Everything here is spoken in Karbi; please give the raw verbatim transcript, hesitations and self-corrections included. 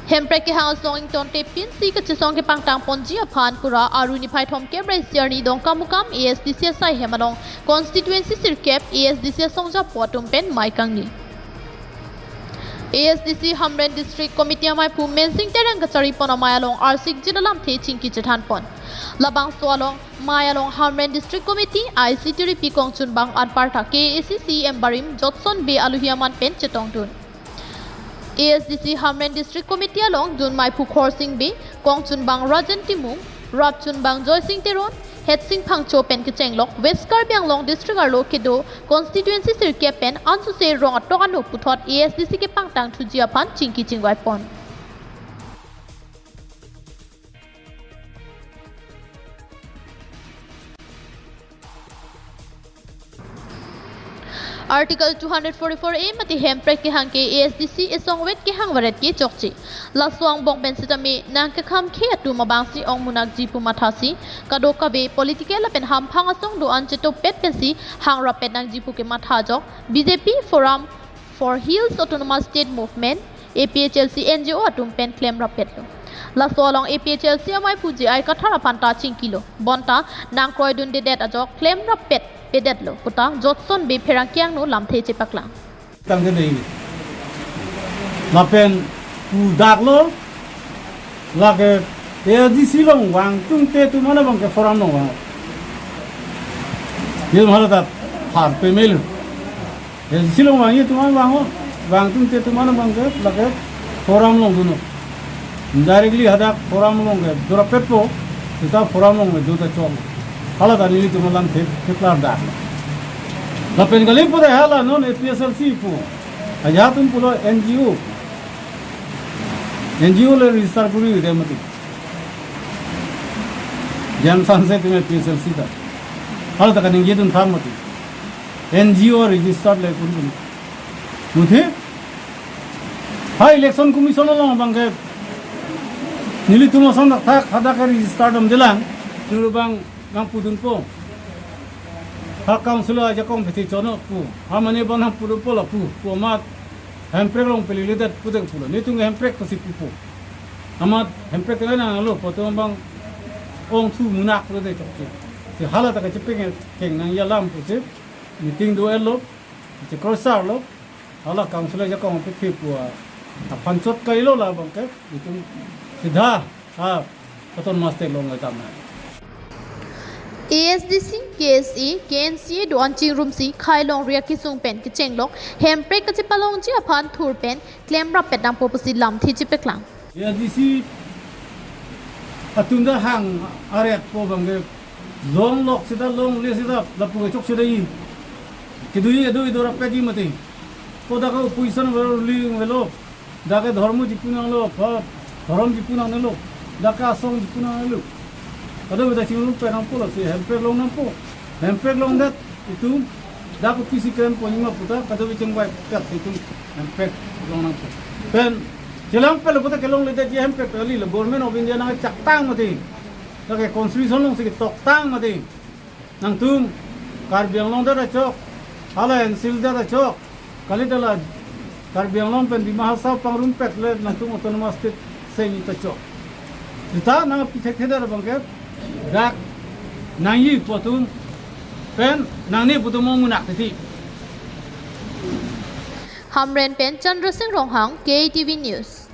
Hemprek kehang asong ingtonte pinsi kachesong kepangtang ponji aphan pura Aru niphai thomkep ra isi arni Dongkamukam A S D C asai hem along constituency sirkep A S D C asongjapo atum pen mei kangni. A S D C Hamren District Committee ameiphu Mensing Terang kachari pon amei along arsik jit alamthe chingki chethan pon. Labangso along mei along Hamren District Committee I C tiripi kongchunbang anparta K A A C C E M barim Jotson Bey aluhi aman pen chetongdun. A S D C Hamren District Committee along dunmeiphu Khorsing Bey, kongchunbang Rajen Timung, rapchunbang Joysing Teron, Hetsing Phangcho pen kechenglok West Karbi Anglong District arlo kedo constituency sirkep pen ansose rong atok ano puthot A S D C kepangtang thuji aphan chingki chingvai pon. Article two hundred forty-four A mate Hemprek kehang ke A S D C esong vet kehang varet ke chokche. Laso angbong pen sitame nangkekham khe atum abangsi ong munakji pu mathasi kadokave political lapen hamphang asong do-an chetopet pensi hang rappet nangji pu kematha ajok B J P Forum for Hills Autonomous State Movement, A P H L C N G O atum pen klem rappetlo. Laso along A P H L C ameiphu J I Kathar aphan ta chingkilo. Bonta nangkroidundedet ajok klem rappet pedetlo puta Jotson Bey pherangke angno lamthe chepaklang. Tangte dei. Lapen pudaklo lake A S D C along vangtungte atum an abangke forum along vang. Ye mahala ta phar pemelo. A S D C along vangji atum an vang, vangtungte atum an abangke lake forum along dunlo. Directly hadak forum along ke do rappetpo, seta forum along ke do ta chok. Hala ta nelitum alamthe keklar dak. Lapen kali pu ta hala non A P H L C pu. Ajat atum pulo N G O. N G O le register kuri re mati. Jam sanse atum A P H L C ta. Hala ta kaningjedun tham mati. N G O registered le kun kun. Muthe? Ha Election Commission along abangke nelitum ason dak thak hadak ke register damdelang. Nuru bang nangpudunpo. Ha council ajakong peti chono pu. Ha mane bang nangpudunpo lapu. Pu amat Hemprek along peliledet pudet pulo. Nelitum Hemprek pusi pupo. Amat Hemprek kena nanglo pu atum abang ongthu munak pulote chokche. Si hala ta kachepeng keng nangji alam pusi meeting do-etlo. Chekroisarlo. Hala council ajakong pekhe pu aphan chot kailo labangke itum sidha ha Autonomous State along le damnang. A S D C, K S A, K N C A do-an chingrumsi khei longri akesung pen kechenglok Hemprek kachepalongji aphan thur pen klem rappet nangpo pusi lamthe chepaklang. A S D C atum ta hang aret po abangke longlok seta longle seta lapu kechok seta i. Kedui kedui do rappetji mati. Kodak ke opposition avelo ruling avelo. Dak ke dhormo jipunanglo, pha, dhorom jipunanglo. Dak ke asong jipunanglo. Kadokave ta chingrum pen nangpo lasi Hemprek long nangpo. Hemprek longdet itum dak ke P C K M ponyima puta kadokave chingvai pet itum Hemprek long nangpo. Pen chelangpetlo puta kelongledetji Hemprek kali lo Government of India nangchaktang mati. Dak ke constitution alongsi ketoktang mati. Nangtum Karbi Anglong det achok, hala N C Hills det achok, kali ta la Karbi Anglong pen Dima Hasao pangrumpet le nangtum Autonomous State seng ta chok. Seta nangpi thekthedet abangke dak nangji pu atum pen nangne pu atum ong munak titi. Hamren pen Chandra Singh Ronghang, K T V News.